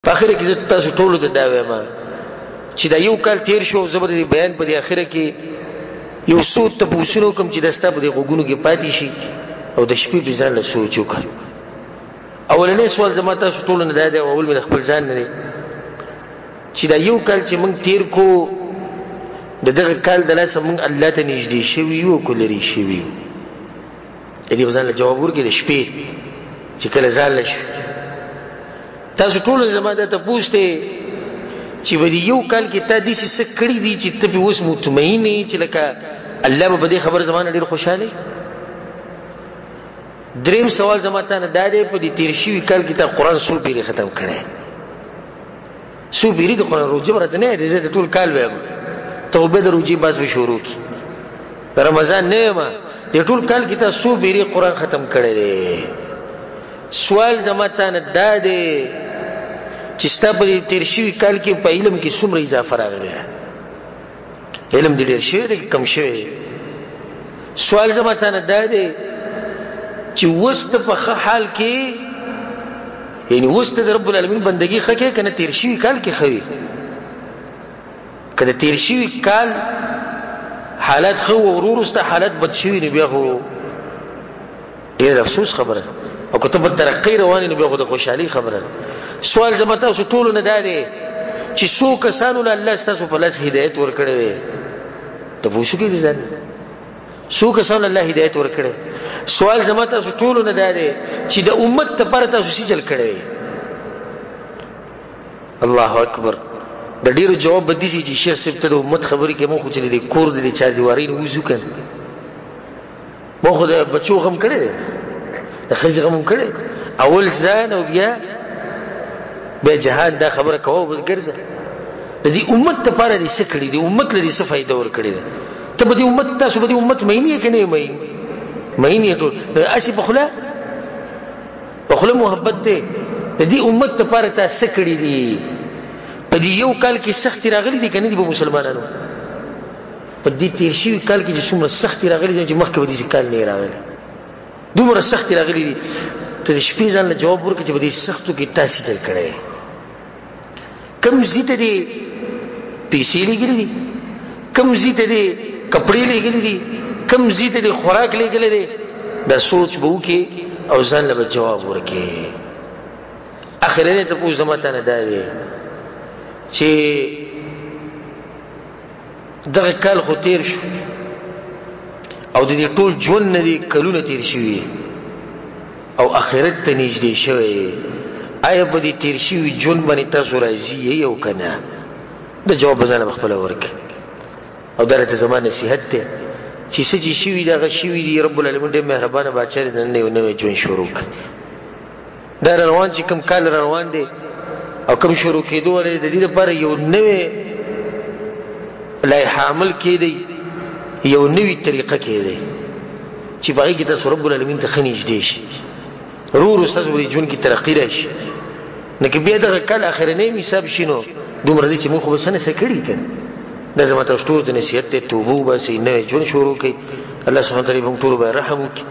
په اخره کې زه تاسو ټولو ته دا وایم چې دا یو کال تیر شو، زه به د بیان په دې اخره کې یو څو تپوسونه وکړم چې دا ستا په دې غوږونو کې پاتې شي او د شپې پرې ځان له سوچ وکړه. اولنی سوال زما تاسو ټولو نه دا دی، او اول مې د خپل ځان نه دی، چې دا یو کال چې موږ تیر کو د دغه کال د لاسه موږ الله ته نږدې شوي یو که لرې شوي یو؟ د دې به ځان له جواب ورکړي د شپې چې کله ځان له شو. تاسو ټولو زما دا تپوس دی چې په دې یو کال کې تا داسې څه کړي دي چې ته پرې اوس مطمئن یې چې لکه الله به په دې خبره زما نه ډېر خوشحاله؟ دریم سوال زما تا نه دا دی، په دې تېر شوي کال کې تا قرآن څو پېرې ختم کړی؟ څو پېرې د قرآن؟ روژه به راته نه دی، زه د ټول کال وایم، توبه د روژې باس به شروع کړي، د رمضان نه وایم، د ټول کال کې تا څو پېرې قرآن ختم کړی دی؟ سوال زما تا نه دا دی چې ستا په دې تېر شوي کال کې په علم کې څومره اضافه راغلې ده؟ علم دې ډېر شوی دی که کم شوی دی؟ سوال زما تا نه دا دی چې اوس ته په ښه حال کې، یعنی اوس ته د رب العالمین بندګي ښه کوې که نه تېر شوي کال کې ښه وي؟ که د تېر شوي کال حالت ښه و، ورو وروسته حالت بد شوي، نو بیا خو ډېر افسوس خبره، او که ته په ترقۍ روان یې نو بیا خو د خوشحالۍ خبره ده. سوال زما تاسو ټولو نه دا دی چې څو کسانو له الله ستاسو په لاس هدایت ورکړی دی؟ ته پوه شو کې دي ځان څو کسانو له الله هدایت ورکړی؟ سوال زما تاسو ټولو نه دا دی چې د امت لپاره تاسو څه چل کړی دی؟ الله اکبر. د ډیرو جواب به داسې چې شیخ صاحب ته د امت خبرې کوي، موږ خو چې د کور د چاردیوارۍ نه وځو که نه، مو خو د بچو غم کړی دی، د ښځې غم هم کړی، اول ځان او بیا بیا جهان. دا خبره کوه بس ګرځه. د دې امت لپاره دې څه کړي دي؟ امت له دې څه فایده ورکړې ده؟ ته به دې امت، تاسو به دې امت مین یې که نه یې مین؟ مین یې ټول. هسې په خوله په خوله محبت دی. د دې امت لپاره تا څه کړي دي؟ په دې یو کال کې سختې راغلي دي که نه دي په مسلمانانو؟ په دې تېر شوي کال کې چې څومره سختې راغلي دي چې مخکې به داسې کال نه راغلی، دومره سختې راغلي دي. ته د شپې ځان له جواب ورکړه چې په دې سختو کې تاسې چل کړی، کوم ځای ته دې پیسې لېږلي دي، کوم ځای ته دې کپړې لېږلي دي، کوم ځای ته دې خوراک لېږلی دی؟ دا سوچ به وکړې او ځان له به جواب ورکړې. اخرنی تپوس زما تا نه دا دی چې دغه کال خو تیر شو او د دې ټول ژوند نه دي کلونه تیر شوي او آخرت ته نږدې شوی، آیا په دې تیر شوي ژوند باندې تاسو راضي یئ او که نه؟ د جواب به ځانه خپله ورکړئ. او دا راته زما نصیحت دی چې څه چې شوي دغه شوي دي، رب العالمین ډېر مهربانه باچا دی، نن یو نوی ژوند شروع کړ. دا روان چې کوم کال روان دی او کوم شروع کېدو ولې، د دې لپاره یو نوی لایحه عمل کېدی، یو نوی طریقه کېدی چې په هغې کې تاسو رب العالمین ته ښه نږدې شي، ورو ورو ستاسو په دې ژوند کې ترقي راشي. نو که بیا دغه کال اخرنی حساب شي نو دومره دی چې موږ خو به څه نه څه کړي که نه. دا زما تاسو ټولو ته نصیحت دی، توبه وباسئ، نوی ژوند شروع کړئ. الله سبحانه وتعالی موږ ټولو باندې رحم وکړي.